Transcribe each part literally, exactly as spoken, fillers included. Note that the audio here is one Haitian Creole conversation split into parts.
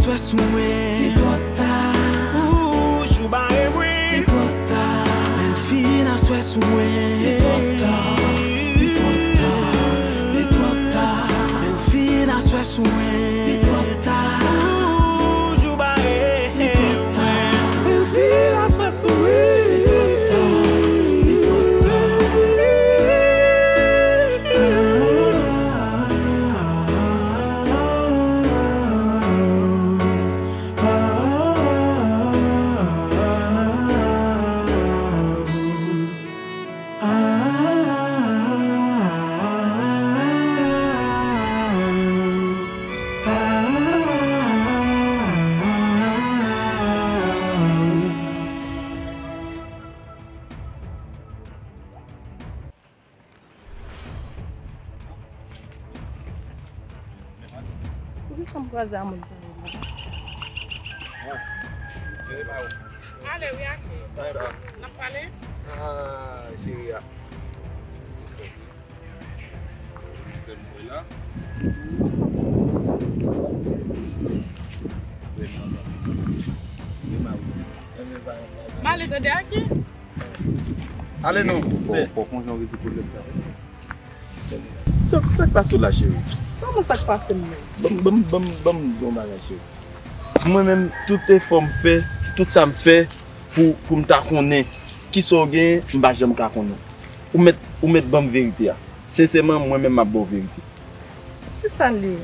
Aswè sou mwen. Li twò ta. Ou jou bare mwen. Li twò ta. Bèl fi, aswè sou mwen. Li twò ta. Li twò ta. Li twò ta. Bèl fi, aswè sou mwen. Li twò ta. Ou jou bare mwen. Bèl fi, aswè sou mwen. Li twò ta. Li twò ta. Poukisa m kwaze a moun sa yo la? Ale, wi, ake. N ap pale? Ah, cheri a. Se mwen la. M ale tande ake. Ale non, sè. Fò, fò konjan rezoud pwoblèm sa. Sa, sa k pase w la, cheri? Kòman sa k pase m menm? Ban m, ban m, ban m, ban m di w yon bagay, cheri. Mwen menm, tout efò m fè, tout sa m fè pou, pou m ta konnen kisa w genyen, m pa janm ka konnen. Ou mèt, ou mèt ban m verite a. Sensèman, mwen menm, m ap ba w verite. Kisa l ye?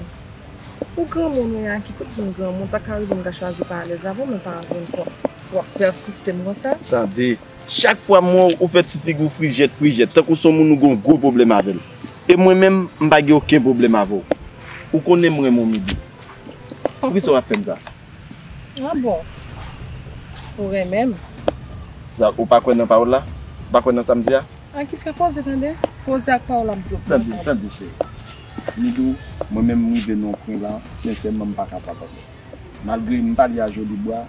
Ou granmoun, wi, Aki, tout moun granmoun, sa ka rive m ta chwazi pa alèz avè w, men pa avè m, w ap, w ap pèsiste m konsa. Tande, chak fwa m wè w, ou fè ti figi w frijèt, frijèt, tankou se yon moun ou gen yon gwo pwoblèm avè l. E mwen menm, m pa gen okenn pwoblèm avè w. Ou konnen m renmen w, Midou. Poukisa w ap fè m sa? Ah bon? Ou renmen m? Sa, ou pa kwè nan pawòl la? Ou pa kwè nan sa m di a? An ki fè koze tande? Koze ak pawòl ap di w. Tande, tande, cheri. Midou, mwen menm m rive nan yon pwen la, sensèman m pa kapab ankò. Malgre m pale a Jolibwa,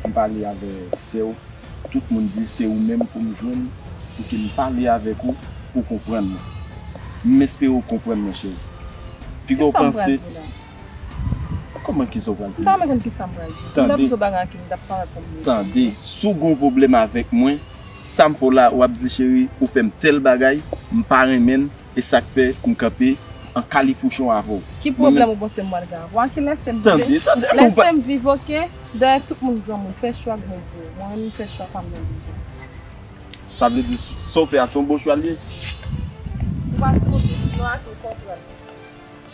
m pale avèk sè w, tout moun di se ou menm pou m jwenn, pou ke m pale avèk ou, pou w konprann mwen. M espere w konprann mwen, cheri. Piga w panse. Kisa m pral di la? Kòman kisa w pral di? M pa menm konn kisa m pral di. Si m t ap di w bagay ki m t ap parèt kòm mechan. Tande, si w gen yon pwoblèm avèk mwen, sa m fè w la, w ap di, cheri, ou fè m tèl bagay, m pa renmen l, e sa k fè m kanpe an kalifouchon avè w. Ki pwoblèm ou panse m pral gen avè w? Kilè se m vle? Tande, tande, lèse m viv, oke? Dayè tout moun granmoun, fè chwa granmoun. Mwen menm, m fè chwa pa m nan bezwen. Sa vle di, sa w fè a, se yon bon chwa l ye? Ou pa twonpe, sinon a tou konprann.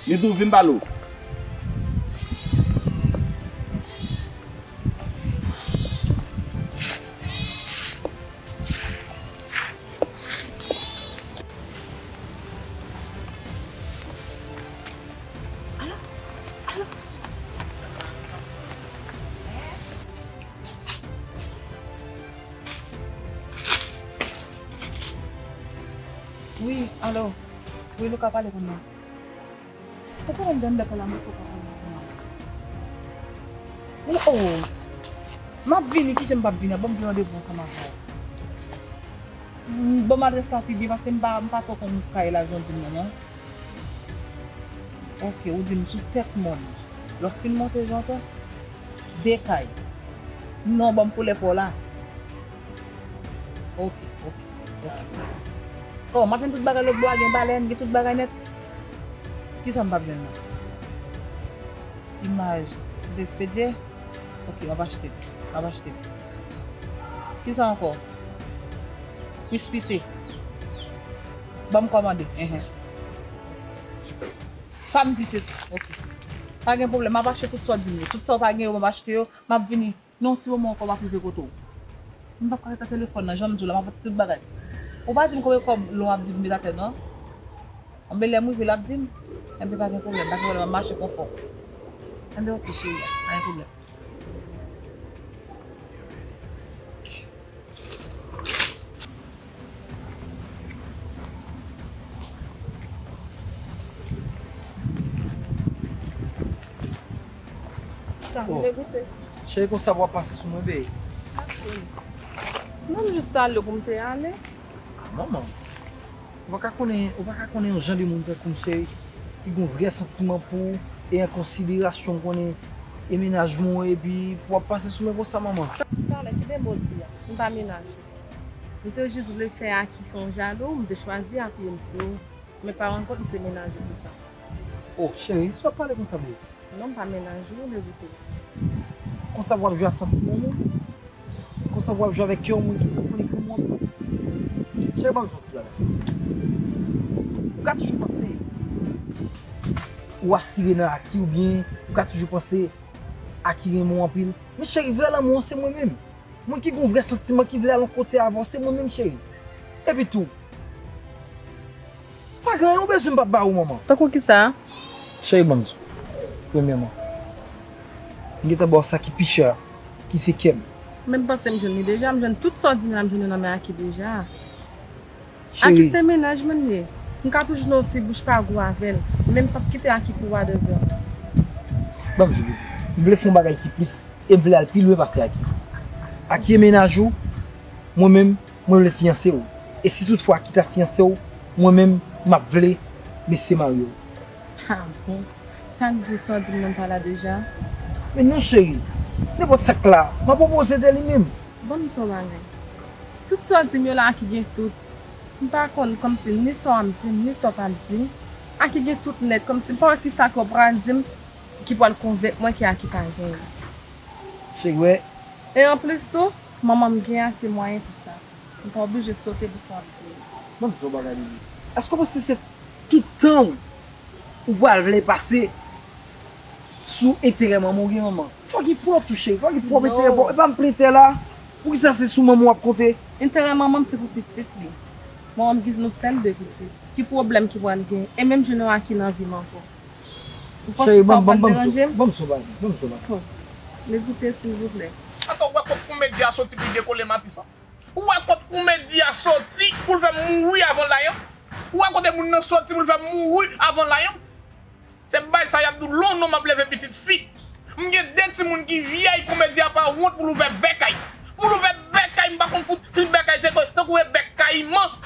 Midou, vin pale w. Alo? Alo? Wi, alo. Wi, nou ka pale kounye a. Ou konnen m gen de pale a moun pou pa pale avè mwen. Ou, oh. M ap vini, kite m p ap vini, ban m gen randevou ansanm avè w. Mm, ban m adrès la pi byen, paske m pa, m pa twò konn kay la jan w di m nan, non. Oke, ou di m sou tèt mòn. Lè w fin monte jan w fè de kay. Non, ban m koulè pa w la. Oke, oke, oke. Kòman, m ap jwenn tout bagay lòt bò a, gen balèn, gen tout bagay nèt. Kisa m p ap jwenn nan? Imaj, Site Expedye? Oke, m ap achte, m ap achte. Kisa ankò? Kwispite. Ban m kòmande, enhen. Sa m di se sa, oke. Pa gen pwoblèm, m ap achte tout sa w di m yo. Tout sa w pa gen yo, m ap achte yo, m ap vini. Nan yon ti moman ankò m ap rive kote w. M p ap ka ret nan telefòn nan, jan m di w la, m ap achte tout bagay. Ou pa di m konbyen kòb lon ap di m met atè non. Enben lè m rive l ap di m. Enben pa gen pwoblèm, pa gen pwoblèm, m ap mache konfò. Enben oke cheri, pa gen pwoblèm. Sa, m vle goute. Cheri, konsa w ap pase sou mwen, bebe. Mwen jis salye w pou m te ale. Ah, manman. Ou pa ka konnen, ou pa ka konnen yon jan de moun tankou m, cheri, ki gon vrè santiman pou ou e an konsiderasyon m konnen e mennaj mwen epi pou w ap pase sou mwen konsa, manman. Talè, ki de mo w di a? M pa mennaj ou. M te jis vle fè Aki fè w jalou, m te chwazi apiye m sou ou. Men pa rann kont m se mennaj ou pou sa. Oh, cheri, sa w ap pale konsa, bebe? Non, m pa mennaj ou, Legoute. Konsa pou w ap jwe ak santiman moun? Konsa pou w ap jwe avèk kè yon moun ki konn li pou moun? Cheri, ban m di w yon ti bagay. Ou ka toujou panse ou asire nan Aki oubyen ou ka toujou panse Aki renmen w anpil. Men cheri, vrè lanmou an se mwen menm. Moun ki gen yon vrè santiman, ki vle al yon kote avè w, se mwen menm, cheri. Epi tou, pa gen anyen ou bezwen m p ap ba ou, manman. Tankou kisa? Cheri, ban m di w. Premyèman, m gentan ba w sa ki pi chè a, ki se kè m. Men m panse m jwenn li deja, m jwenn tout sa w di m la, m jwenn yo nan men Aki deja. Aki se mennaj mwen li ye. M ka toujou nan yon ti bouch pa gou avè l, men m p ap kite Aki pou whatever. Ban m di w, m vle fè yon bagay ki plis, e m vle al pi lwen pase Aki. Aki e mennaj ou, mwen menm, mwen vle fiyanse w. E si toutfwa Aki ta fiyanse w, mwen menm, m ap vle mesye marye w. Ah bon? Sa k di sa w di m nan pa la deja? Men non, cheri. Nenpòt sa k la, m ap pwopoze de li menm. Ban m di w yon bagay. Tout sa w di m yo la, Aki gen tout. M pa konn kòmsi ni sa w ap di m, ni sa w p ap di m. Aki gen tout nèt, kòmsi m pa wè kisa ke w pral di m ki pral konvenk mwen ke Aki pa genyen. Cheri, wè. E anplis tou, manman m gen ase mwayen pou sa. M pa oblije sote pou sa w ap di m. Ban m di w yon bagay, Bibi. Èske w panse se tout tan w ou pral vle pase sou enterè manman w gen, manman? Fò gen pwòp tou, cheri. Fò gen pwòp enterè pa w. E pa m plen tè la. Poukisa se sou manman w ap konte? Enterè manman m se pou pitit li. Manman m gen nou sèl de pitit. Ki pwoblèm ki pral gen? E menm jan Aki nan vi m ankò. Ou panse sa w pral deranje m? Ban m sou bagay, ban m sou bagay. Bon, Legoute, silvouplè. Atò, w wè kot komedi a soti pou dekole, Matris? Ou wè kot komedi a soti pou l fè m mouri avan l la, hein? Ou wè kote moun nan soti pou l fè m mouri avan l la, hein? Se bay sa y ap di w, lè w non m ap leve pitit fi. M gen de timoun ki vyèy, komedi a pa wont pou l ouvè bèk a y. Pou l ouvè bèk a y, m pa konn fout fi bèk a y, se tankou e bèk kayiman.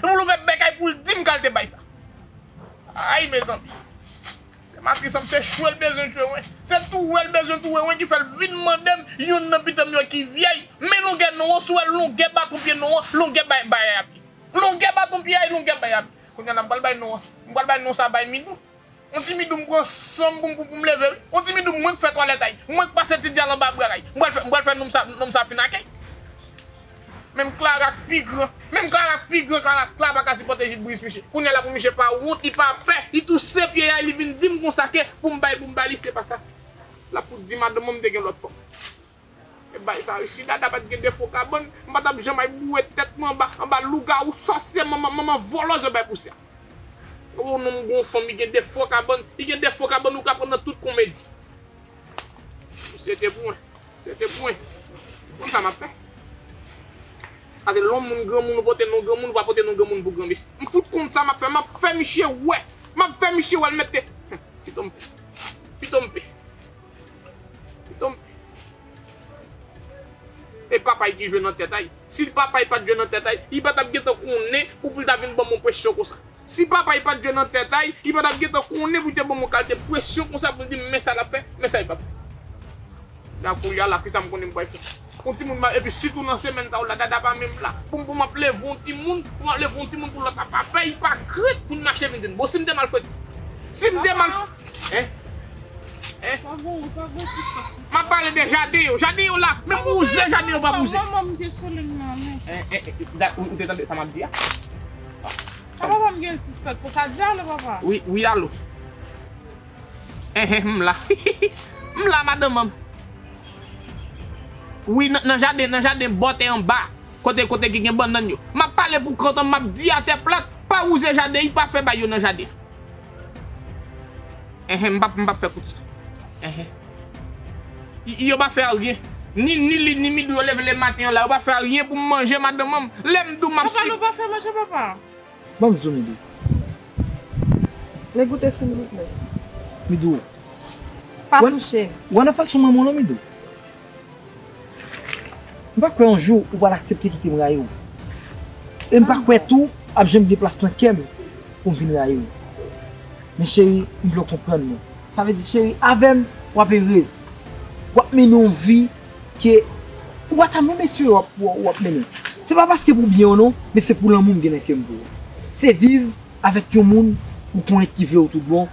Pou l ouvè bèk a y pou l di m kalte bay sa. Ay, mezanmi. Se Matris an, se chwe l bezwen chwe mwen. Se touwe l bezwen touwe mwen ki fè l vin mande m yonn nan pitit m yo ki vyèy. Men longè non an, si w wè longè baton pye non an, longè bay, bay a pye. Longè baton pye a, longè bay a pye. Kounye a la, m pral bay non an. M pral bay non sa bay Midou. On ti Midou m pran san m pou m, pou, pou m leve, wi. On ti Midou mwen k fè twalèt a y. Mwen k pase ti dyal anba bra a y. M pral fè, m pral fè nonm sa, nonm sa fin ak y. Menm Klara k pi gran, menm Klara k pi gran, Klara, Klara pa ka sipòte Jilbris, miche. Kounye a la pou miche pa wont, li pa pè, li touse pye a, li vin di m konsa ke pou m bay, pou m bay li, se pa sa. L ap fout di madanm mwen m te gen lòt fanm. E bay sa wi, si Dada pa t gen defo kabann, m pa t ap janm al boure tèt mwen anba, anba lougawou, sòsyè, manman, manman vòlòz yo bay pousya. Ou non, m gon fanm, li gen defo kabann, li gen defo kabann, ou ka pran nan tout komedi. Se te pou mwen. Se te pou mwen. Konn sa m ap fè. Pase lè yon moun granmoun, ou pote non granmoun, ou pa pote non granmoun pou granmesi. M fout konn sa m ap fè. M ap fè miche wè. M ap fè miche wè l mete. Pito m pe. Pito m pe. Pito m pe. E papa y ki jwe nan tèt a y. Si papa y pa t jwe nan tèt a y, li pa t ap gentan konnen pou, pou l ta vin ban m yon presyon konsa. Si papa y pa t jwe nan tèt a y, li pa t ap gentan konnen pou l te ban m yon kalite presyon konsa pou l di m men sa l ap fè, men sa l p ap fè. La kounye a la, kisa m konnen m pral fè? Yon timoun ma, epi sitou nan semèn sa yo la, Dada pa menm la. Pou m, pou m ap leve yon timoun, pou m ap leve yon timoun pou lòt la pa pè, li pa krèt pou l mache vin di m. Bon, si m te mal fè, si m te mal, hein? Hein? Sa bon, sa bon, sista. M ap pale de jaden yo. Jaden yo la. Men wouze jaden yo pa wouze. Manman m te sou liy nan, men. Eh, eh, eh, da-, ou, ou te tande sa m ap di a? Sa papa m gen sispèk pou sa. Di alo, papa. Wi, wi, alo. Eh, eh, m la. M la, madanm an. Wi, nan, nan jaden, nan jaden bò tè anba. Kote, kote ki gen bannann yo. M ap pale pou kontan, m ap di atè plat, pa wouze jaden, li pa fè bay yo nan jaden. Enhen, m p ap, m p ap fè kout sa. Enhen. Y-, yo pa fè anyen. Ni, ni li, ni Midou yo leve lematen an la, yo pa fè anyen pou m manje, madanm an. Lè m di w m ap... Papa, si nou pa fè manje, papa. Ban m di w, Midou. Legoute, silvouplè. Midou. Pa touche. Ou wè nan fason manman w lan, Midou. M pa kwè yon jou ou pral aksepte kite m rayi w. E m pa kwè tou ap janm gen plas nan kè m pou m vin rayi w. Men cheri, m vle w konprann mwen. Sa vle di, cheri, avè m, w ap erez. W ap mennen yon vi ke ou pa ta menm espere w ap, w ap, w ap mennen. Se pa paske pou byen w non, men se pou lanmou m gen nan kè m pou ou. Se viv avèk yon moun ou konnen ki vle w tout bon,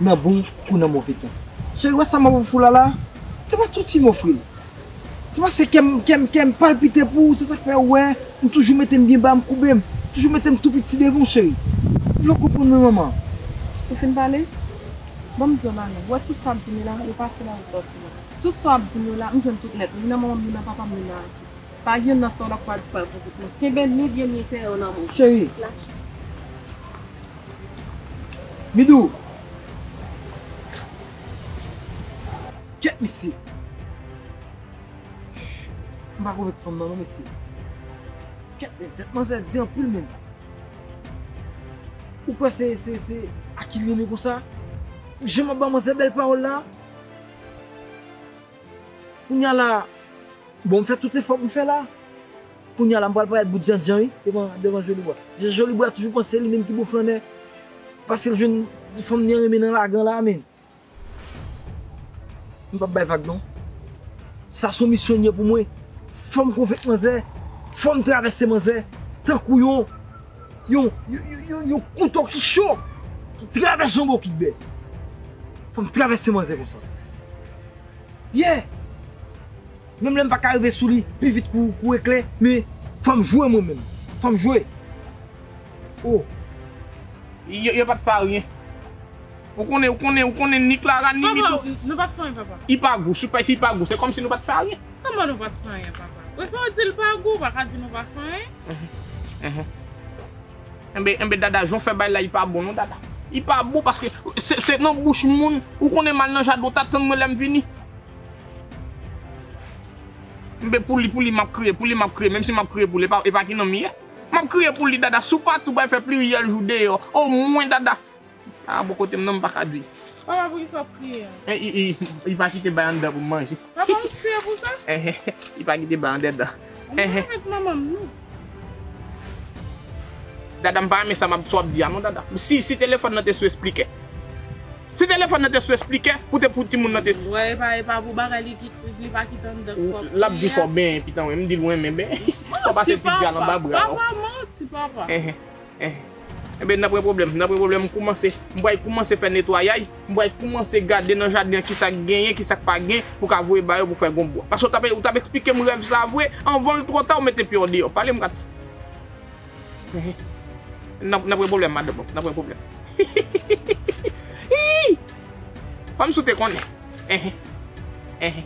nan bon kou nan move tan. Cheri, wè sa m ap ofri w la la, se pa tout fi m ofri l. Ou panse kè m, kè m, kè m palpite pou ou, se sa k fè ou wè m toujou mete m byen ba, m koube m, toujou mete m tou piti devan w, cheri. Ou vle w konprann mwen, manman? Ou fin pale? Ban m di w bagay, ou wè tout sa w ap di m yo la, yo pase la, yo sòti la. Tout sa w ap di m yo la, m jwenn tout nèt, ni nan manman m, ni nan papa m, ni nan Aki. Pa gen nan sa w ap di pa pou tout moun. Kenbe ni byen ni enterè w nan men w. Cheri. Lach. Midou. Kèt, mesye. M pa konvenk fanm nan non, mesye. Kèt, men tèt manzè di anpil menm. Ou kwè se, se, se Aki l renmen konsa? Jan m ap ba manzè bèl pawòl la. Kounye a la, bon, m fè tout efò pou m fè la. Kounye a la, m pral parèt bout djandjan, wi, devan, devan Jolibwa. Jolibwa toujou panse li menm ki bon flannè. Paske l jwenn fanm li an renmen nan lagan la, men. M p ap bay vag non. Sa se yon misyon li ye pou mwen. Fò m konvenk manzè. Fò m travèse manzè. Tankou yon, yon, yon, yon, yon, yon kouto ki cho, ki travèse yon bokit bè. Fò m travèse manzè konsa. Yeah! Menm lè m pa ka rive sou li pi vit kou, kou eklè, men fò m jwe mwen menm. Fò m jwe. Oh. Yo, yo pa t fè anyen. Ou konnen, ou konnen, ou konnen ni Clara, ni Mito. Papa, nou pa t fè anyen, papa. I pa gou, si pa, si i pa gou, se kòmsi nou pa t fè anyen. Kòman nou pa t fè anyen, papa? Ou fè w di l pa gou, ou pa ka di nou pa fè anyen. Mhm, mhm. Enben, enben, Dada, jan w fè bagay la, i pa bon non, Dada. I pa bon paske se, se nan bouch moun, ou konnen m al nan jaden, w ta tann mwen lè m vini. Enben, pou li, pou li, m ap kriye, pou li, m ap kriye, menm si m ap kriye pou li, e pa, e pa ki nonm li ye. M ap kriye pou li, Dada, si w pa tou bay fè pliryèl jou deyò, omwen, Dada. A, bò kote m non, m pa ka di. Papa, poukisa w ap kriye a? E, i, i, i pa kite bay anndan pou m manje. Papa, ou sere pou sa? Enhen, i pa kite bay anndan. Ou mèt manman m, non. Dada, m pa renmen sa m ap, sa w ap di a, non, Dada. Si, si telefòn nan te sou esplikè. Si telefòn nan te sou esplikè, pou te pou timoun nan te. Wè, e pa, e pa pou bagay li ki, li pa kite anndan kòk li a. L ap di fò benyen, pitan, wi, m di l renmen benyen. Fò pase ti djal anba bra w. Papa, manti, papa. Enhen. Eh. Enben, n ap wè pwoblèm, n ap wè pwoblèm, m koumanse, m pral koumanse fè netwayay, m pral koumanse gade nan jaden an kisa k genyen, kisa k pa gen, pou ka voye ba yo pou fè gon bwa. Paske w t ap, ou t ap eksplike m rèv sa vre, anvan l twò ta, ou mete pye w deyò. Pale m gad sa. Eh. N ap, n ap wè pwoblèm, madanm, n ap wè pwoblèm. Ih! Kòmsi w te konnen. Eh. Eh.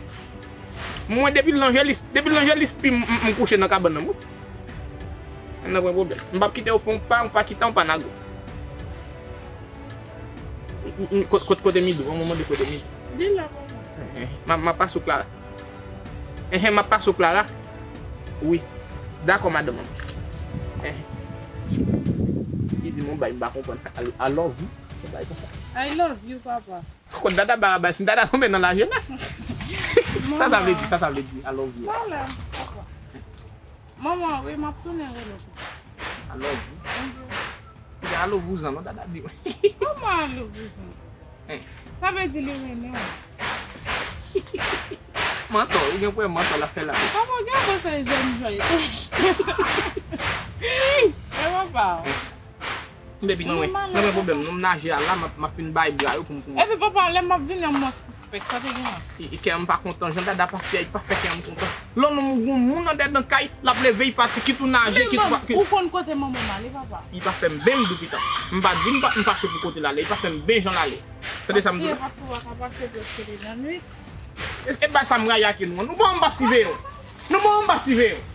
Mwen, depi Lanjelis, depi Lanjelis pi m, m, m kouche nan kabann nan, mwen. Nan pran pwoblèm. M p ap kite w fè yon pa, yon pa kita, yon pa nago. M, m, m, kot-, kot-, kote Midou? An, mwen mande kote Midou. Li la, papa. Enhen. M ap, m ap pase w Clara. Enhen, m ap pase w Clara. Wi. Dakò, madanm. Enhen. Li di m yon bagay m pa konprann. I, I love you. Yon bagay konsa. I love you, papa. Kot Dada Barabas, Dada tonbe nan lajenès. Sa sa vle di, sa sa vle di, I love you. Wala, papa. Manman, wi, m ap tounen rele w. I love you. Enben. I love vouzan, non, Dada di mwen. Kòman I love vouzan? Hein. Sa vle di li renmen w. Mantò, ou gen pwen mantò l ap fè la. Papa, gen yon konsèy jèn jan. E papa. Depi nan wè, nan wè pwoblèm, non, m naje a la, m ap, m ap fin bay bra yo pou m, pou m. Epi papa, lè m ap vini an, mwen sispèk, sa te gen la. E, e kè m pa kontan, jan Dada pati a, li pa fè kè m kontan. Lè w non, gon moun anndan kay, l ap leve, li pati, kit ou naje, kit ou pa, kit. Ou konn kote manman m ale, papa? Li pa fè m byen, m di pita. M pa di m pa, m fache pou kote l ale, li pa fè m byen jan l ale. Tande sa m di w la? Paske, paske w pa ka pase prèske de nan nwit. E, e bay sa m rayi ak nou an. Nou bon, m p ap siveye w. Nou bon, m p ap siveye w.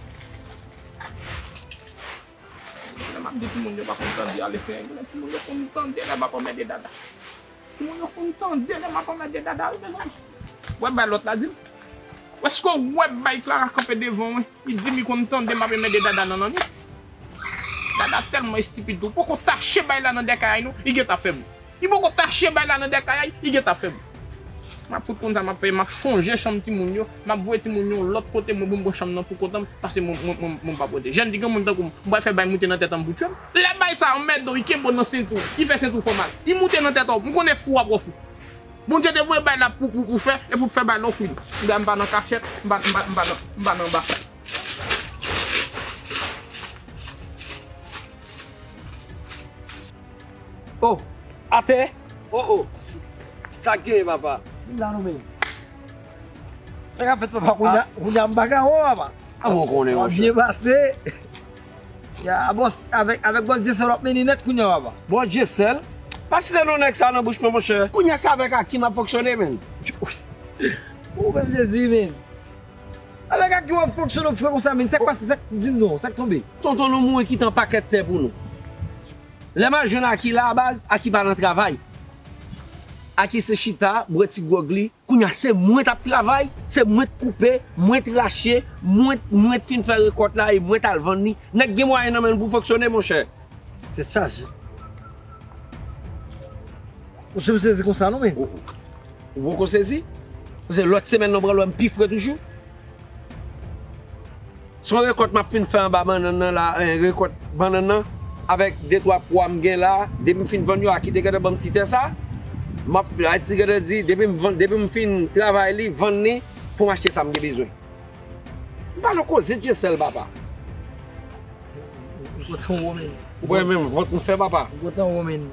Lè m ap di timoun yo pa konn tande, ale Senyè, gen lè timoun yo konn tande lè m ap anmède Dada. Timoun yo konn tande lè m ap anmède Dada, wi, mezanmi. Wè bay lòt la di m. Èske w wè bay Clara kanpe devan w, li di m li konn tande m ap anmède Dada nan nan li? Dada tèlman estipid tou, poko tache bay la nan dèkayay nou, li gentan fè bri. Li poko tache bay la nan dèkayay, li gentan fè bri. M ap fout konn sa m ap fè, m ap chonje chanm timoun yo, m ap voye timoun yo lòt kote, mwen pou m pran chanm nan pou kont an m, paske mwen, mwen, mwen, mwen pa pote. Jèn di gen moun tankou m, m pral fè bay moute nan tèt an m pou tye m. Lè bay sa anmède w, li kenbe w nan senti w, li fè senti w fè w mal. Li moute nan tèt an w, m konnen fou w ap wè fou. Bondye te voye bay la pou, pou, pou fè, e pou fè bay la ofri. M pa nan kachèt, m pa, m pa, m pa nan, m pa nan anba. Oh, atè. Oh, oh. Sa k genyen, papa? Vin la non, men. Sa k ap fèt, papa? Kounye a, kounye a m pa ka wè w, papa. A, mwen konnen, monchè. W ap byen pase. Ya, bòs, avèk, avèk bòs Dyesèl w ap mennen nèt kounye a, papa. Bòs Dyesèl? Pa site non nèg sa nan bouch mwen, monchè. Kounye a, se avèk Aki m ap fonksyone, menn. Ou menm Jezi, menn. Avèk Aki w ap fonksyone, w frè konsa, menn. Sa k pase, sa k, di m non, sa k tonbe? Tonton nou mouri kite yon pakèt tè pou nou. Lè m al jwenn Aki la, baz, Aki pa nan travay. Aki se chita, bwè ti gwòg li. Kounye a, se mwen t ap travay, se mwen t koupe, mwen t rache, mwen, mwen t fin fè rekòt la e mwen t al vann li. Nèg gen mwayen nan men l pou fonksyone, monchè. Tèt chaje. Monchè, m sezi konsa non, men. Ou, ou, ou poko sezi? Paske lòt semèn nan, w pral wè m pi fre toujou. Se yon rekòt m ap fin fè anba bannann nan la, eh, rekòt bannann nan, avèk de twa pwa m gen la, depi m fin vann yo, Aki te gentan ban m ti tè sa, m ap, Aki te gentan di, depi m vann, depi m fin travay li, vann li, pou m achte sa m gen bezwen. M pa nan koze Dyesèl, papa. M kontan wè w, men. Ou wè menm vant m fè, papa. M kontan wè w, men.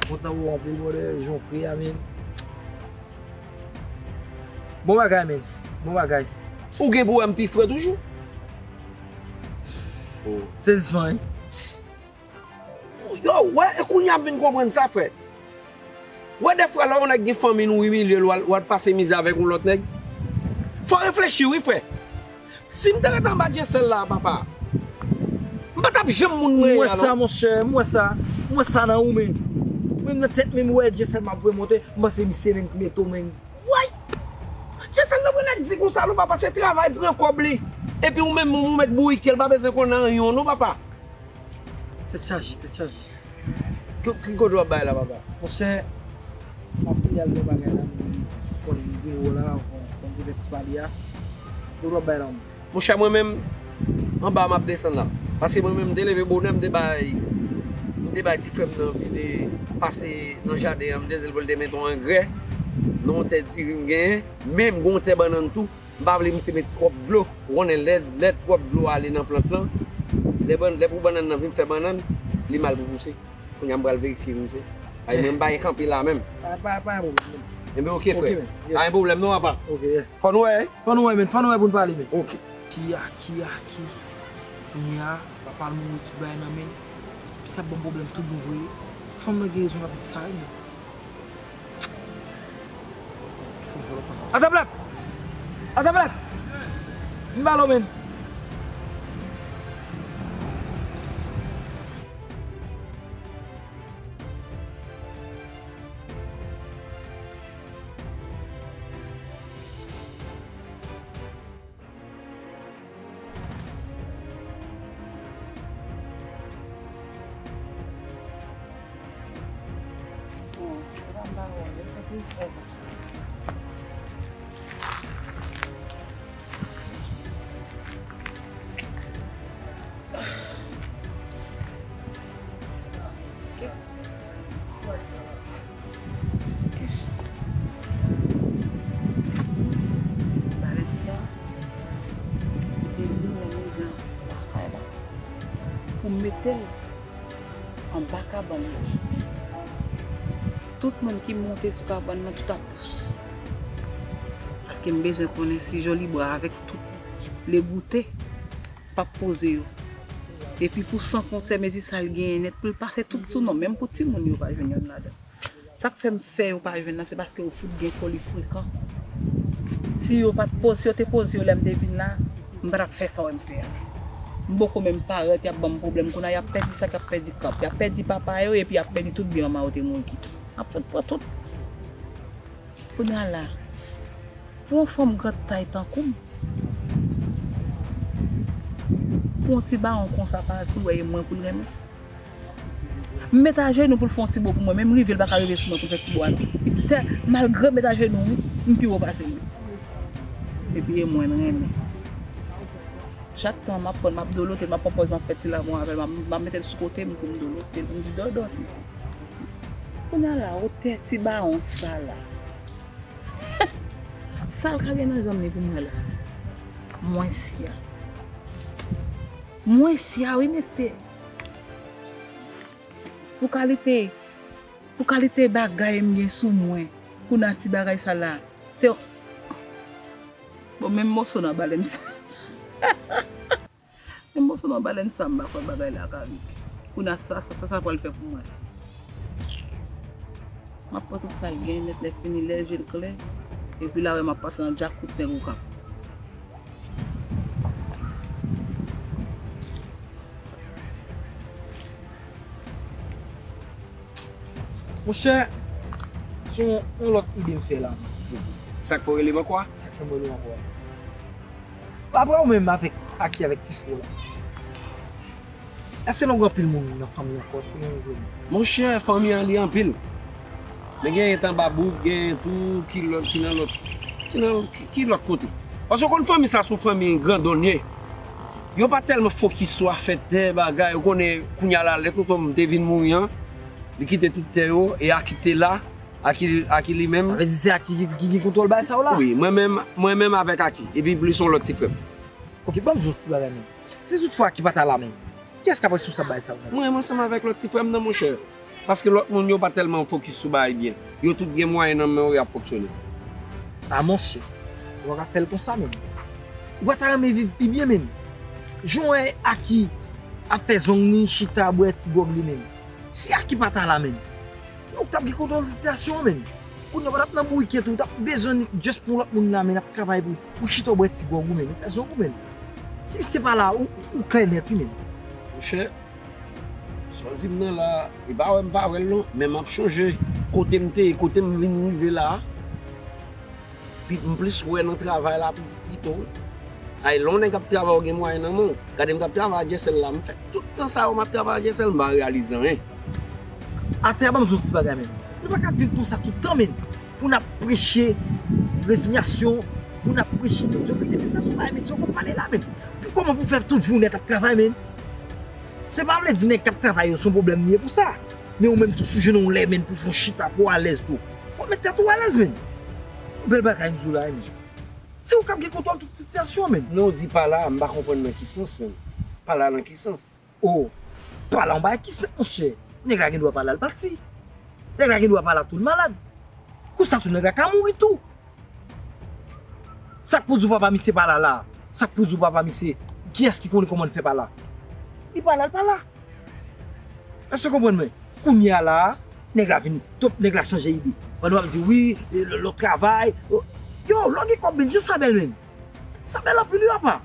M kontan wè w anpil, brother, jan w fre a, men. Bon bagay, men. Bon bagay. Ou gen pou wè m pi fre toujou. Sezisman, wi. Yo, wè, e kounye a m vin konprann sa, frè. Wè, dèfwa, lè yon nèg gen fanmi, nou imilye l, w al, w al pase mizè avèk yon lòt nèg. Fò w reflechi, wi, frè. Si m te ret anba Dyesèl la, papa, m pa t ap janm moun mwen ye a, non. M wè sa, monchè, m wè sa. M wè sa nan ou, men. Menm nan tèt mwen, m wè Dyesèl m ap voye monte, m panse misye menm ki mete w, men. Way! Dyesèl nan pran nèg di konsa, non, papa, se travay pran kòb li. Epi ou menm, ou mèt bourike l, pa bezwen konnen anyen, non, papa. Tèt chaje, tèt chaje. Ki, ki kote w ap bay la, papa? Monchè, m ap fini al fè bagay la, m konn vin wè w la, konn, konn poutèt ti pale a. Kote w ap bay la, m? Monchè, mwen menm, anba m ap desann la. Paske mwen menm, m te leve bonè, m te bay, m te bay ti frè m nan vide pase nan jaden an, m te di l pou l te mete yon angrè nan yon tè diri m genyen, men m gen yon tè bannann tou. M pa vle misye met twòp dlo. Ou konnen lè, lè twòp dlo ale nan plant lan, lè bann, lè pou bannann nan vin fè bannann, li mal pou pouse. Kounye a m pral verifye misye. Ay, mwen m pa gen kanpe la menm. Pa, pa, pa gen pwoblèm, men. Enben, oke, frè. Oke, men. Yeah. Pa gen pwoblèm non, apa. Oke, yeah. Fò nou wè, eh? Fò nou wè, men. Fò nou wè pou n pale, men. Oke. Ki a, ki a, ki. Kounye a, papa l mouri tout bagay nan men l. Epi sa ap ban m pwoblèm tout bon vre. Fanm nan gen rezon l ap di sa, wi, men. Atablat! Atablat! Vin ba lo, men. Barèt sa, li te di m nan mizè lakay la pou m mete l anba kabann nan. Tout moun ki monte sou kabann nan, tout ap tous. Paske m bezwen konnen si Jolibwa avèk tout le goute p ap poze yo. Epi pou San Fwontyè, mezi sa l genyen nèt pou l pase tout sou non, menm pou timoun yo pa jwenn yonn ladan. Sa k fè m fè yo pa jwenn nan, se paske yo fout gen foli frekan. Si yo pa t poze, si yo te poze yo lè m te vin la, m pa t ap fè sa w wè m fè a. M poko menm parèt, y ap ban m pwoblèm. Kounye a, y ap pèdi sa k ap pèdi kap, y ap pèdi papa yo, epi y ap pèdi tout byen manman yo te mouri kite. Y ap fout pran tout. Kounye a la, pou yon fanm grann tay tankou m, pou yon ti bawon konsa pati, w wè e mwen pou l renmen. M met ajenou pou l fè yon ti bo pou mwen, men m rive, l pa ka rive sou mwen pou l fè ti bo a non. Tè, malgre m met ajenou, wi, m pi wo pase l. Epi e mwen l renmen. Chak tan m ap pran l, m ap dolote l, m ap pran pòz, m ap fè ti lanmou avè l, m ap, m ap mete l sou kote m pou m dolote l, pou m di, "Dodo, titi." Kounye a la, otè ti bawon sa la. Sa l ka gen nan janm li pou mwen la? Mwen sya. Mwen sya, wi, mesye. Pou kalite, pou kalite bagay m gen sou mwen, pou nan ti bagay sa la, se, bon, menm moso nan balèn sa. Menm moso nan balèn sa, m pa kwè bagay la ka rive. Kounye a sa, sa, sa, sa pral fè pou mwen. M ap pran tout sa l gen, nèt lè fini, lè je l klè. Epi la, wè m ap pase nan djak kout nèg Okap. Monchè, se yon, yon lòt ide m fè la. Sa k fè w rele m ankò a? Sa k fè m rele w ankò a? Apre ou menm avèk Aki avèk Tifo la. Èske nou gen anpil moun nan fanmi ankò? Se yon vreman. Monchè, fanmi an li anpil. Men gen Tanba Boug, gen tou ki lòt, ki nan lòt, ki nan, ki, ki lòt kote. Paske w konn fanmi sa se yon fanmi grandonye. Yo pa tèlman fokis sou afè tè, bagay. Ou konnen, kounye a la, lè tonton m te vin mouri an, li kite tout tè yo, e Aki te la, Aki, Aki li menm. Sa vle di se Aki ki, ki, ki gen kontwòl bagay sa yo la? Wi, mwen menm, mwen menm avèk Aki. Epi plis yon lòt ti frè m. Ok, ban m di w yon ti bagay menm. Si tout fwa Aki pa ta la menm, kiyès k ap responsab bagay sa yo menm? Mwen menm ansanm avèk lòt ti frè m nan, monchè. Paske lòt moun yo pa tèlman fokis sou bagay byen. Yo tout gen mwayen nan men yo, y ap fonksyone. A monchè, ou pa ka fè l konsa menm. Ou pa ta renmen viv pi byen menm? Jan w wè Aki ap fè zong li, chita, bwè ti gwòg li menm. Si Aki pa ta la menm, ou t ap gen kontwòl sitiyasyon an menm. Kounye a ou pa t ap nan bourike tou, ou t ap bezwen just pou lòt moun la menm ap travay pou, pou chita w bwè ti gwòg ou menm, ou fè zong ou menm. Si misye pa la, ou, ou klè nèt wi menm. Monchè, sa w di m nan la, e pa wè m pa wè l non, men m ap chonje kote m te ye, kote m vin rive la a. Pi, m plis wè nan travay la pi, pito wi. Ay, lè yon nèg ap travay, ou gen mwayen nan men w. Gade m t ap travay a Dyèsèl la, m fè tout tan sa yo m ap travay a Dyèsèl, m pa reyalize anyen. Atè a, ban m di w ti bagay menm. Nou pa ka viv konsa tout tan menm. Pou n ap preche rezinyasyon, pou n ap preche medyokrite, men sa se yon bagay medyo w ap pale la menm. Pou kòman pou fè tout jounen t ap travay menm? Se pa vle di nèg k ap travay yo se yon pwoblèm li ye pou sa. Men ou menm tou si w jwenn yon lè menm pou fè w chita pou w alèz tou, fò w met tèt ou alèz menm. Bèl bagay m di w la menm. Se ou k ap gen kontwòl tout sitiyasyon an menm. Lè w di pa la, m pa konprann nan ki sans menm. Pa la nan ki sans? O, pa la yon bagay ki senp monchè. Nèg la gen dwa pa la l pati. Nèg la gen dwa pa la tou l malad. Konsa tou nèg la ka mouri tou. Sa k pou di w papa misye pa la la? Sa k pou di w papa misye? Kiyès ki konnen kòman l fè pa la? Li pa la, l pa la. Èske w konprann mwen? Kounye a la, nèg la vin, tout nèg la chanje ide. Pandan w ap di wi, lè, lè w travay. Yo, lè w gen kòb menm, jan sa bèl menm. Sa bèl anpil wi papa.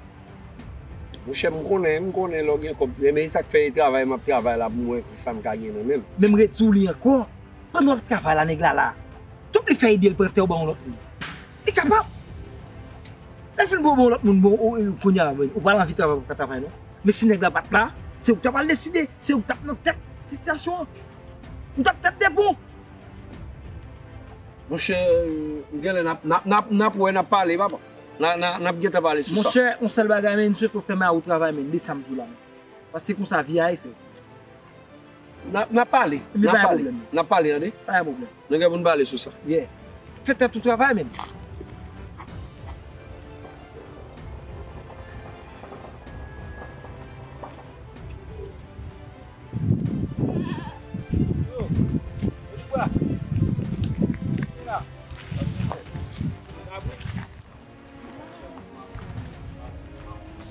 Monchè, m konnen, m konnen lè w gen kòb, men e sa k fè e travay m ap travay la pou m wè sa m ka gen nan men m. Men m redi w li ankò, pandan w ap travay la, nèg la la. Tout li fè ide l pran tè w ban yon lòt moun. Li kapab. Lè l fin ba w yon lòt moun, bon, ou, ou, kounye a, ou pa anvi travay, ou pa ka travay non. Men si nèg la pa t la, se ou k ta pral deside, se ou k t ap nan tèt sitiyasyon an. Ou t ap tèt de pon. Monchè, genlè n ap, n ap, n ap, n ap wè, n ap pale, papa. N a, n a, n ap gentan pale sou sa. Monchè, yon sèl bagay, men, m swete w fè mari w travay, men, de sa m di w la, men. Paske konsa vi a ye fè. N ap, n ap pale, n ap pale, n ap pale, tande. Pa gen pwoblèm. Nou gen pou n pale sou sa. Yeah. Fè tèt ou travay, men.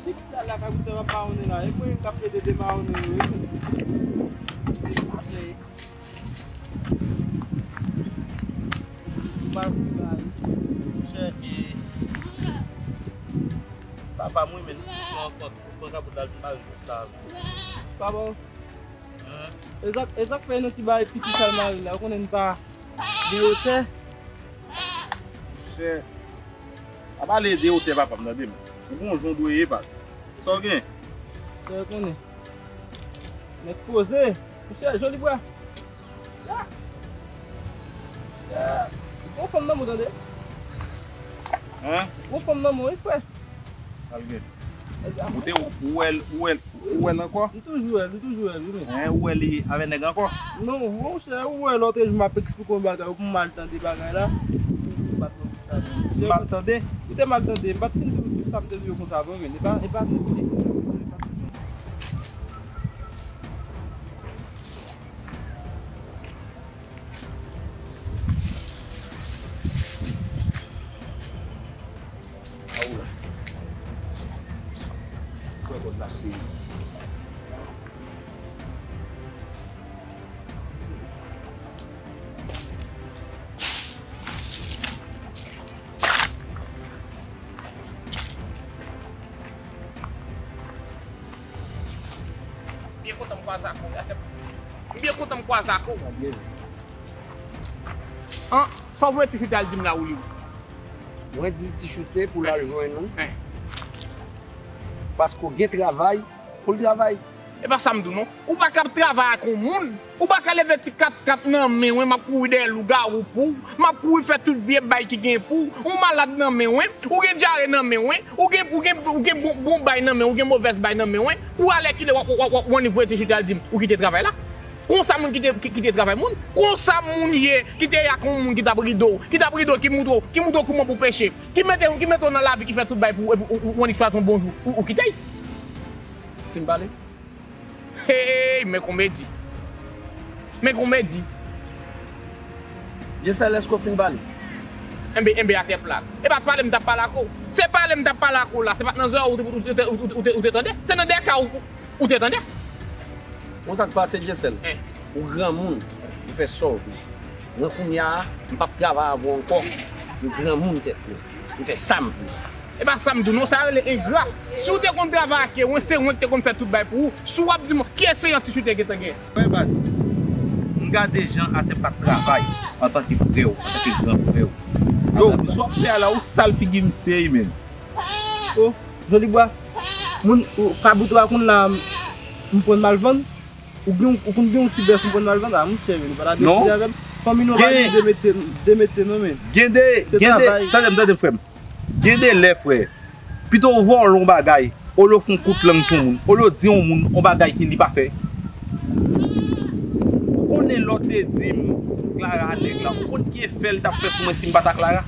Depi talè a kabrit sa ap mawonne la, e mwen menm k ap ede demawonne yo, wi. Ou pa vle bay, monchè, e papa m wi, men nou pran kont, nou pran kabrit la, vin mare jis la. Papa, e sa k, e sa k fè nou ti bay piti sa l mare la, ou konnen n pa gen otè. Monchè, pa pale de otè papa m, tande m. Ou gon jan w dwe ye, baz. Sa w gen? Sa w konnen. Nèg poze. Monchè, joli bwa. Monchè. Gon fanm nan men w, tande. Hein? Gon fanm nan men w, wi, frè. Sa l gen? Ou te, ou wè l, ou wè l, ou wè l ankò? M toujou wè l, m toujou wè l, wi, men. Hein, ou wè li avè nèg ankò? Non, monchè, ou wè lòt jou m ap eksplike w bagay, ou pou mal tande bagay la. Ou pa t M mal tande. Ou te mal tande. M pa t fin di w tout sa m te di w konsa vre, men e pa, e pa tout. Byen kontan m kwaze ak ou. M byen kontan m kwaze ak ou. An, sa w voye Ti Choute al di m la, Wouliw? Mwen di Ti Choute pou l al jwenn ou. Paske w gen travay pou l travay. E pa sa m di w non. Ou pa ka ap travay ak yon moun. Ou pa ka leve ti kat kat nan men w, m ap kouri dèyè lougawou pou w. M ap kouri fè tout vye bay ki gen pou w. Ou malad nan men w. Ou gen dyare nan men w. Ou gen, ou gen, ou gen bon, bon bay nan men w. Ou gen movèz bay nan men w. Pou alèkile w ap, w ap, w ap, w ap voye Ti Choute al di m ou kite travay la. Konsa moun kite, ki, kite travay moun. Konsa moun ye, ki te ye ak yon moun ki t ap ride w, ki t ap ride w, ki montre w, ki montre w kouman pou peche, ki mete, ki mete w nan lavi, ki fè tout bay pou ou, epi ou, ou, ou annik chwazi yon bon jou, ou, ou kite l. Fin pale? Hey, men komedi. Men komedi. Dyesèl, èske w fin pale? Enben, enben, atè plat. E pa t pale m t ap pale ak ou. Se pale m t ap pale ak ou la. Se pa t nan zòrèy ou te, ou te, ou te, ou te, ou te tande. Se nan dèka ou, ou te tande. Bon, sa k pase, Dyesèl? Ou granmoun, ou fè sa w vle. Mwen kounye a, m p ap travay avè w ankò. M granmoun tèt mwen. M fè sa m vle. E pa sa m di w non, sa rele engra. Si w te konn travay ak Erwen, se Erwen ki te konn fè tout bay pou ou. Si w ap di m ki esperyans Ti Choute gentan genyen? Wè baz, m gade jan atè plat travay antanke frè w, antanke gran frè w. Yo, sa w ap fè a la, ou sal figi misye wi, menn. Oh, Jolibwa, moun, ou, kabrit ou a konn la, m pran m al vann. Ou gen, ou konn gen yon ti bèf ou konn al vann la, monchè, men, ou pa ta dekouraje avè m. Fanmi nou pa gen de metye, de metye non, men. Gen de, gen de, tande m, tande m, frè m. Gen de lè, frè, pito w vòlò yon bagay, olye w fè yon kout lang sou yon moun, olye w di yon moun yon bagay ki li pa fè. Ou konnen lè w te di m Clara nèg la, ou konn ki efè l t ap fè sou mwen si m pa ta Clara?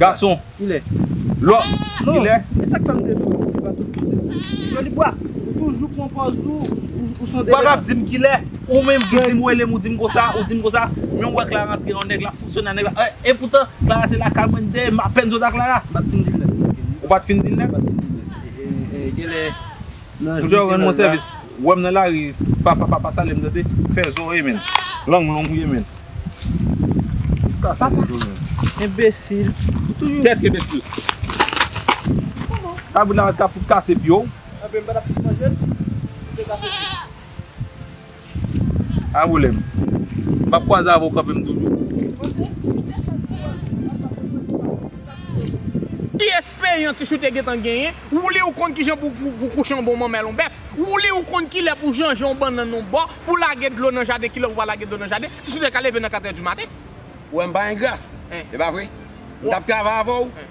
Gason. Kilè? Lò, non, kilè? E sa k fè m te di w, se pa tout moun te di w. Jolibwa, ou toujou pran pòz ou, ou, ou s on delèt. Ou pa ka ap di m kilè? Ou menm ki di m rele m, ou di m konsa, ou di m konsa. Men w wè Clara antre yon nèg la, fonksyone a nèg la. E, e poutan, Clara se lakay mwen li te ye, m apèn sot a Clara. M pa t fin di l nèt. Ou pa t fin di l nèt? M pa t fin di l nèt. E, e, e, genlè, nan jou m te la. Ou te rann mwen sèvis. Wè m nan lari, pa, pa, pa, pa salye m tande. Fè zòrye, menn. Lang long ou ye, menn. Papa, enbesil. Ou toujou. Kiyès ki enbesil? Kabrit la ka fout kase pye w. Anben, m pa t ap fout manje l. Ou te kase pye. Pa pwoblèm. M p ap kwaze avè w kanpe m toujou. Ki esperyans Ti Choute gentan genyen? Wouli ou konn kijan pou, pou, pou kouche yon bon manmèl yon bèf? Wouli ou konn kilè pou janje yon bannann yon bò, pou lage dlo nan jaden, kilè ou pa lage dlo nan jaden? Ti Choute ka leve nan katrè di maten. Ou wè m pa engra. E pa vre? M t ap travay avè w.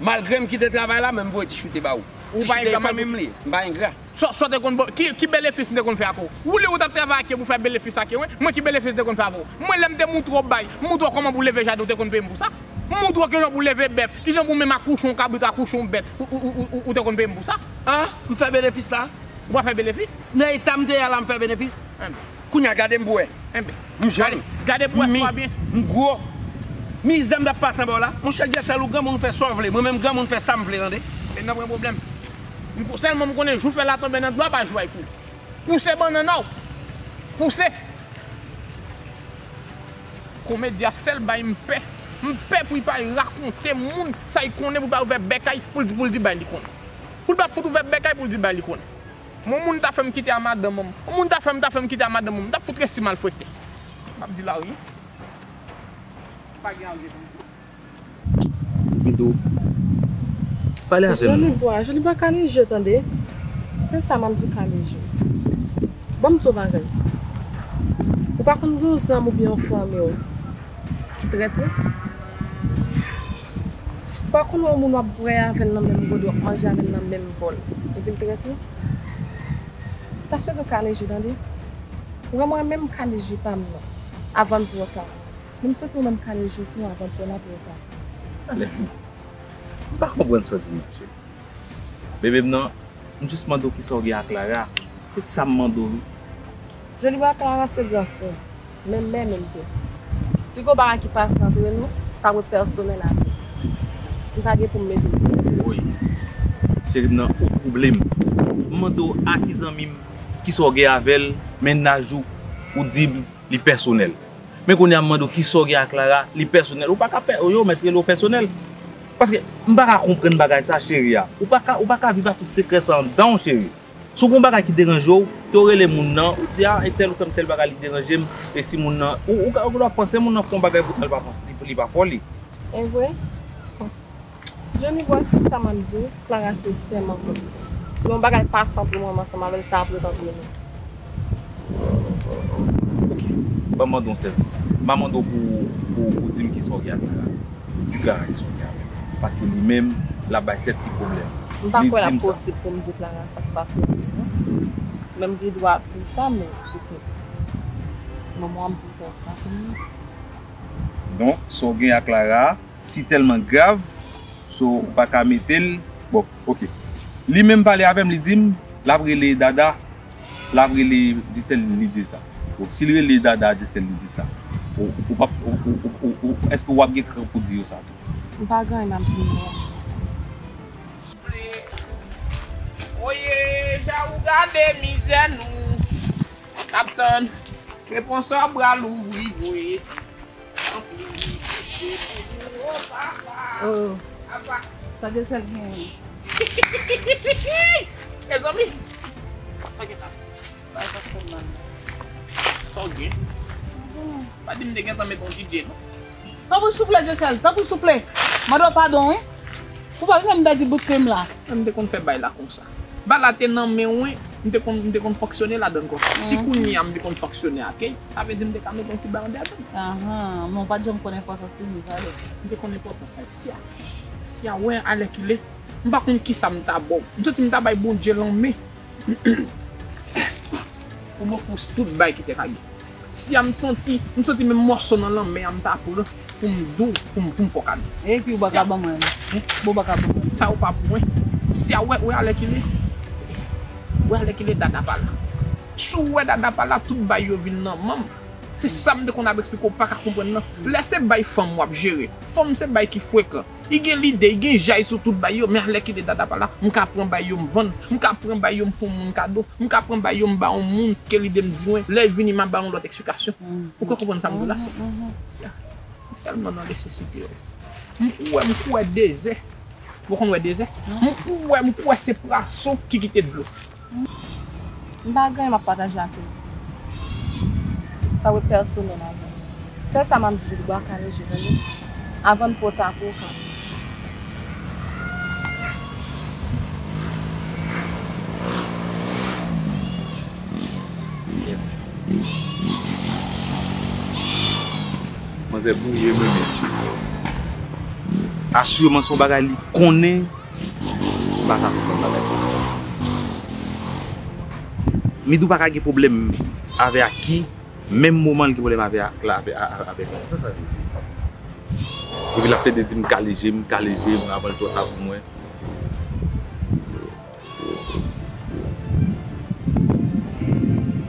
Malgre m kite travay la, men m voye Ti Choute ba ou. Ti Choute e fanmi m li ye. M pa engra. Sa, sa w te konn ba, ki, ki benefis m te konn fè ak ou? Wouli ou t ap travay ak yo pou fè benefis ak yo, wi. Mwen ki benefis m te konn fè avè w? Mwen lè m te montre w bay, m montre w kòman pou leve jaden, ou te konn peye m pou sa. M montre w kijan pou leve bèf, kijan pou menm akouche yon kabrit, akouche yon bèt, ou, ou, ou, ou, ou te konn peye m pou sa. An, m fè benefis la? Ou pa fè benefis? Nan eta m te ye a la, m fè benefis? Enben. Kounye a, gade m pou wè. Enben. M jèn. Gade, gade pou wè si w ap byen. M gwo. Mizè m t ap pase anba w la. Monchè Dyesèl, ou granmoun, ou fè sa w vle. Mwen menm granmoun, m fè sa m vle, tande. Men nan pran pwoblèm. M ko-, sèlman m konnen jou fè la tonbe nan dlo a pa jou a y kou. Pouse bannann an w. Pouse. Komedi a sèl bay m pè. M pè pou y pa rakonte moun sa y konnen, pou y pa ouvè bèk a y pou l di, pou l di bay li konnen. Pou l pa fout ouvè bèk a y pou l di bay li konnen. Yon moun ta fè m kite a madanm mwen. Yon moun ta fè m, ta fè m kite a madanm mwen. M t ap fout resi malfwete. M ap di l a wi. Pa gen anyen pou m di. Pito. Pale avè m non. Jolibwa, Jolibwa, kalme je w tande. Se sa m ap di, kalme je w. Ban m di w bagay. Ou pa konn gen yon zanmi oubyen yon fanmi w ki trèt ou? Ou pa konn wè yon moun w ap bwè avè l nan menm gode, w ap manje avè l nan menm bòl, epi l trèt ou? Paske kalme je w tande. Ou renmen menm kalme je pa m nan, avan l twò ta. Men m swete w menm kale je tou avan twò ta pou w ta. Talè, m pa konprann sa w di m nan, cheri. Bebe m nan, m jis mande w kisa w gen ak Clara. Se sa m mande w, wi. Joliba, Clara se gran sè m. Men m renmen l tou. Si gen yon bagay ki pase antre nou, sa dwe pèsonèl avè l. M pa gen pou m mete l. Woy. Cheri m nan, ou twouble m. M mande w a ki zanmi m, kisa w gen avè l, mennaj ou, ou di m li pèsonèl. Men kounye a m mande w kisa w gen ak Clara, li pèsonèl. Ou pa ka pè, yo mèt rele w pèsonèl. Paske m pa ka konprann bagay sa, cheri a. Ou pa ka, ou pa ka viv ak tout sekrè sa anndan w, cheri. Si w gen yon bagay ki deranje w, ke w rele moun nan, ou di, "A, entèl ou fè m tèl bagay, li deranje m." E si moun nan, ou, ou ka, ou ka panse moun nan fè yon bagay pou tèl pa panse, li, li pa fè w li. E vre? Johnny, voici sa m ap di w, Clara se sè m ankò. Si yon bagay pase antre mwen ansanm avè l, sa ap ret antre nou. Ok, ban m mande w yon sèvis. M a mande w pou, pou, pou di m kisa w gen ak Clara. Ou di Clara kisa w gen avè l. Paske li menm, l ap bay tèt li pwoblèm. M pa kwè l ap posib pou m di Clara sa k pase antre nou. Men m gen dwa ap di l sa, men se ke moman w ap di l sa, se pa kounye a. Donk, sa w gen ak Clara, si tèlman grav, so, ou pa ka mete l. Bon, ok. Li menm pale avè m, li di m, l ap rele Dada, l ap rele Dyesèl, li di sa. Bon, si l rele Dada, Dyesèl, li di sa. Ou, ou p ap, ou, ou, ou, ou, ou, èske w ap gen kran pou di yo sa tou? M pa gen anyen m ap di yo. Oye, jan ou gade mizè nou. N ap tann. Repons ou a bra louvri vre. Tanpri, pitié pou nou, o papa. Oh. Apa. Sa Dyesèl gen. Mezanmi. Sa gen la. Bay pa fè mal. Sa w gen? Pa di m te gentan met yon DJ non. Tanpri souple, Dyesèl, tanpri souple. Mande w padon, wi. Ou pa janm pèdi bout fim la. Mwen, m te konn fè bay la konsa. Bay la te nan men w, wi. M te konn, m te konn fonksyone ladan l konsa. Si kounye a m te konn fonksyone ak li, sa vle di m te ka met yon ti bay anndan tou. Ahan, men w pa t janm konn enpòtans li, sa vle. M te konn enpòtans sa. Si a, si a wè alèkile, m pa konn kisa m ta ba w. M santi m ta bay Bondye lanmen. Pou m ofri w tout bay ki te ka gen. Si a m santi, m santi menm mòso nan lanmè a m ta pran pou m di w, pou m, pou m fè w kado. Epi ou pa ka ban mwen. Bon, ou pa ka ban mwen. Sa ou pa pou mwen. Si a wè, wè alèkile. Wè alèkile Dada pa la. Si w wè Dada pa la, tout bay yo vin nan men m. Se sa m te konn ap eksplike w pa ka konprann nan. Lè se bay fanm w ap jere. Fanm se bay ki frekan. Li gen lide, li gen jay sou tout bay yo, men alèkile Dada pa la, m ka pran bay yo m vann, m ka pran bay yo m fè yon moun kado, m ka pran bay yo m ba yon moun ke lide m di mwen, lè l vini m a ba yon lòt eksplikasyon. Ou ka konprann sa m di w la, sè? M tèlman nan nesesite yo. M kou wè, m kou wè dezè. Ou konn wè dezè? M kou wè, m kou wè se pwason ki kite dlo. M pa gen anyen m ap pataje ak Elsie. Sa dwe pèsonèl avè l. Sèl sa m ap di, Joliba, kale je, tande? Avan n twò ta pou w kale je. Manzè bouye mwen menm. Asireman se yon bagay li konnen. M pa sa konprann bagay sa. Midou pa ka gen pwoblèm avè ak ki, menm moman l gen pwoblèm avè ak la, avè, a- a- avè la. Sa sa vle di? Epi l ap plede di m kale je m, kale je m, avan l twò ta pou mwen.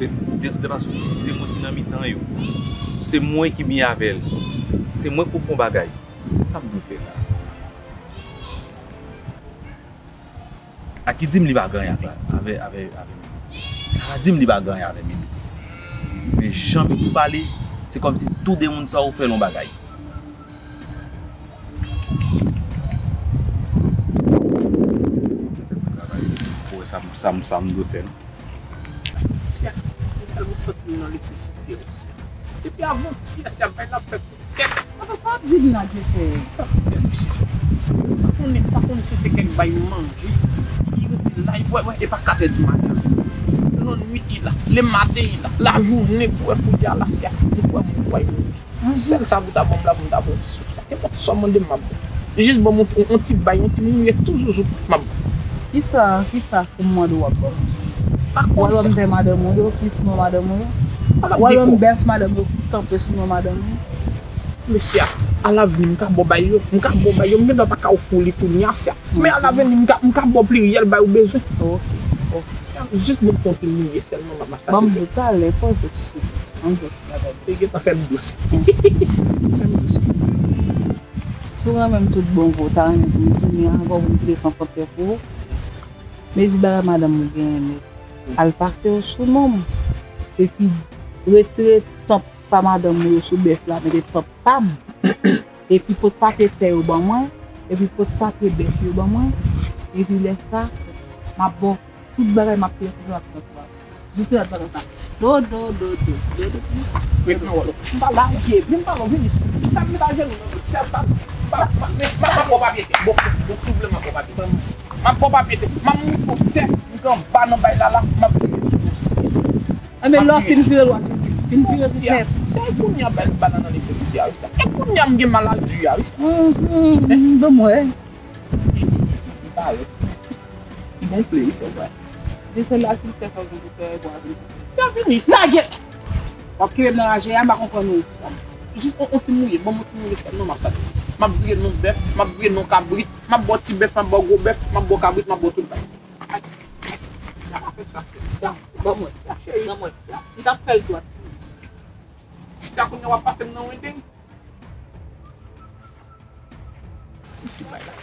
De, de tout fason, se mwen ki nan mitan yo. Se mwen ki byen avè l. Se mwen k pou fè yon bagay. Sa m dwe fè la? A ki di m li pa gen anyen ak la, avè, avè, avè Mimi. A di m li pa gen anyen avè Mimi. Men jan Mimi pale, se kòmsi tou de moun sa yo fè l yon bagay. Pou wè sa m, sa m, sa m dwe fè, non? Sè, mwen tèlman santi m nan nesesite, sè. Depi avantyè, sè, bay la fè kout tèt. Apa sa w ap di m la, Djefè? Fè kout tèt, sè. Pa konnen, pa konnen si se kèk bay manje ki rete la, wè, wè, e pa katè di maten, sè. Lannwit li la, lematen li la, lajounen, pou wè kounye a la, sè, pou wè moun, wè moun. Sèl sa pou ta ban m la, pou m ta pran ti souf la. Nenpòt sa w mande m, m ap ba w. Jis ban m yon, yon ti bay, yon ti mounye tou zouzou, m ap ba w. Kisa, kisa pou m mande w ap ba m? W al wè m pè madanm ou yo, ki sou non madanm ou yo? W al wè m bèf madanm yo ki kanpe sou non madanm ou yo? Mesye, alavni, m ka ba w bay yo. M ka ba w bay yo. M gendwa pa ka ofri w li kounye a, sè. Men alavni, m ka, m ka ba w pliryèl bay ou bezwen. Ok, ok. Sè, jis ban m fè yon ti mouye sèlman, m ap satisfè. Ban m di w talè, poze sou. Ban m di w bagay. Te gentan fè m dous. Fè m dous. Si w renmen m tout bon vre, w ta renmen pou m tounen avè w, pou m kite san fwontyè pou ou. Mezi bagay madanm ou genyen nèt. Al pase yo sou non m. Epi retire tanp pa madanm ou yo sou bèf la, mete tanp pa m. Epi pot papye tè yo ban mwen, epi pot papye bèf yo ban mwen. Epi lè sa, m ap ba w tout bagay, m ap peye pou w ap pran. Di tout bagay sa. Do, do, do, do, do, do. Ret nan wòl ou. M pa lage, vin pa non, vin isit. Sa m met ajenou nan sa, m pa, m pa, m pa, m pa, m pa ba w papye tè. Bon, bon, souple, m pa ba w papye tè. M ap ba w papye tè. M ap montre w tè. M gen anba nan bay la la. M ap vire sou dosye. Enben, lè w fin vire lwa, fin vire tout nèt. Se kounye a bay, bay la nan nesesite a, wi, sa. E kounye a m gen maladi a, wi, sa. Hum, hum, ban m wè. Li parèt. Li gonfle, wi, se vre. Desann la, si l fè sa, ou fè bwa vin. Sa fini. Lage! W ap kenbe m nan raje a, m pa konprann ou. Jis on, on ti mouye, ban m on ti mouye, sèlman m ap satisfè. M ap vire non bèf, m ap vire non kabrit, m ap ba w ti bèf, m ap ba w gwo bèf, m ap ba w kabrit, m ap ba w tout bagay. Sa pa fè sa, sa. Ban mwen sa, cheri, ban mwen sa. M t ap fè l dwat. Sa kounye a w ap pase m nan wendeng. Menm si bay la,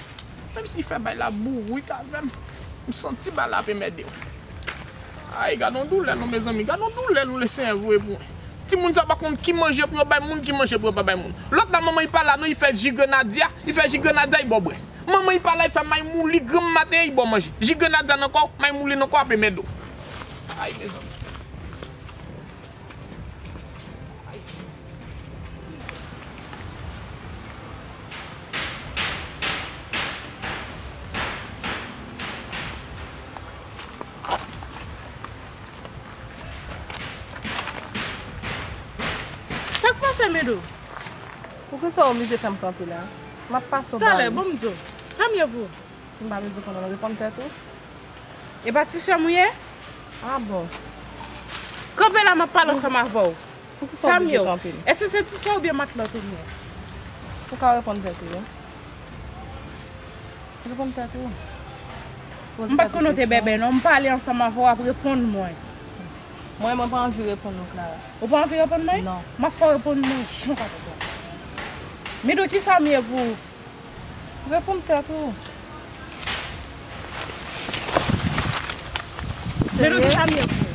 menm si fè bay la bourik avè m, m santi bay la ap enmède w. Ay, gad on doulè non, mezanmi, gad on doulè non, Lesenyè voye pou mwen. Timoun sa pa konn ki manje pou yo bay moun, ki manje pou yo pa bay moun. Lòt la, manman li pa la non, li fè ji grenadya, li fè ji grenadya, li ba w bwè. Manman li pa la, li fè may mouli granm maten, li ba w manje. Ji grenadya nan kò w, may mouli nan kò w ap enmède w. Ay, mezanmi. Sa k pase, Midou? Poukisa w oblije fè m kanpe la? M ap pase w ba li. Talè, bon, m di w. Sa m ye pou ou? M pa bezwen konnen, reponn tèt ou. E pa ti sè m ou ye? Ah bon. Kanpe la, m ap pale ansanm avè w. Poukisa w oblije kanpe m? Èske se ti sè oubyen matlòt ou m ye? Ou ka reponn tèt ou, wi. Reponn tèt ou. M pa t konn ou te bèbè, non. M pale ansanm avè w, w ap reponn mwen. Mwen, mwen pa anvi reponn ou, Clara. Ou pa anvi reponn mwen? Non. M ap fè w reponn mwen jan w ka reponn. Midou, kisa m ye pou ou? Reponn tèt ou. Melo, kisa m ye pou ou?